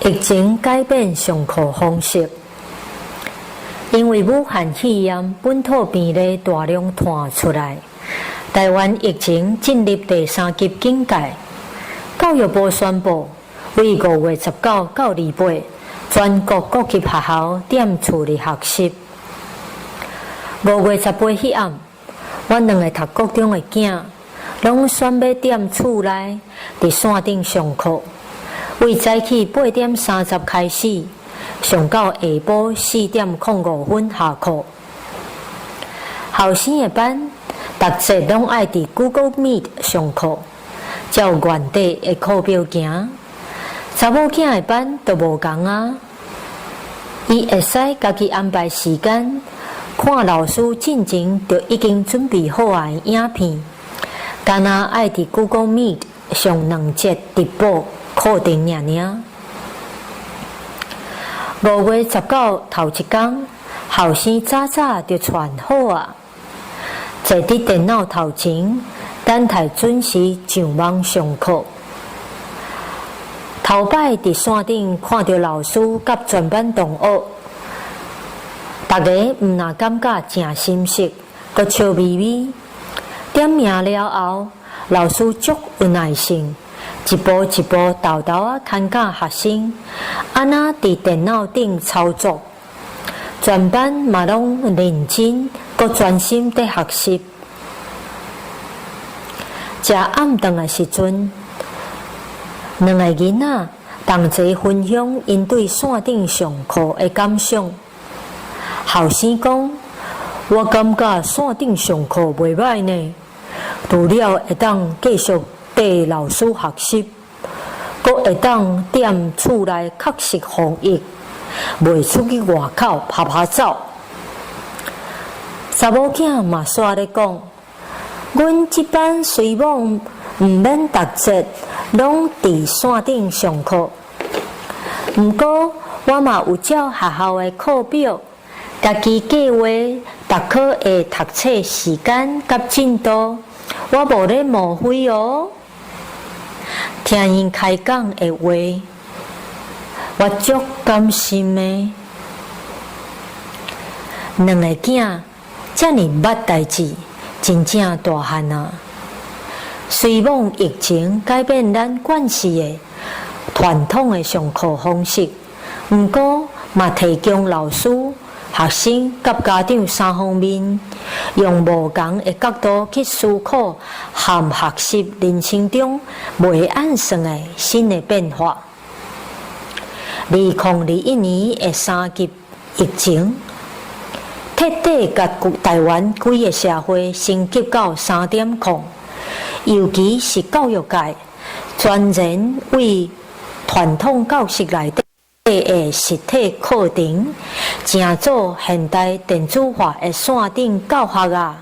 疫情改變上課方式，因為武漢肺炎本土病例大量傳出來，台灣疫情進入第三級警戒。教育部宣布，為5月19到28，全國各級學校踮厝裡學習。5月18彼暗，阮兩个讀國中的囝，攏選欲踮厝內，佇線頂上課。為早起8點30開始，上到下晡4點05分下課。後生的班，逐節攏愛佇 Google Meet 上課，照原底的課表行。查某囝的班就無仝啊，伊會使家己安排時間，看老師進前就已經準備好的影片，干焦愛佇 Google Meet 上兩節直播課程爾爾。5月19頭一工，後生早早就傳好啊，坐佇電腦頭前，等待準時上網上課。頭擺佇線頂看著老師佮全班同學，逐家毋但感覺誠心熟，閣笑眯眯。點名了後，老師足有耐性，一步一步沓沓仔牽教學生，按怎佇電腦頂操作。全班嘛攏認真閣專心佇學習。食暗頓的時陣，兩个囡仔同齊分享𪜶對線頂上課的感想。後生講：我感覺線頂上課袂䆀呢，除了會當繼續綴老師學習，閣會當踮厝內確實防疫，袂出去外口趴趴走。查某囝嘛煞咧講：阮這班雖罔毋免逐節攏佇線頂上課，毋過我嘛有照學校的課表，家己計畫逐科的讀冊時間佮進度，我無咧模糊哦。聽𪜶開講的話，我足甘心的。兩个囝遮爾捌代誌，真正大漢啊！雖罔疫情改變咱慣勢的傳統的上課方式，毋過嘛提供老師、學生佮家長三方面，用無仝的角度去思考和學習人生中袂按算的新的變化。2021年的三級疫情，徹底共台灣規个社會升級到3.0，尤其是教育界，全然為傳統教室內底的實體課程，成做現代電子化的線頂教學啊！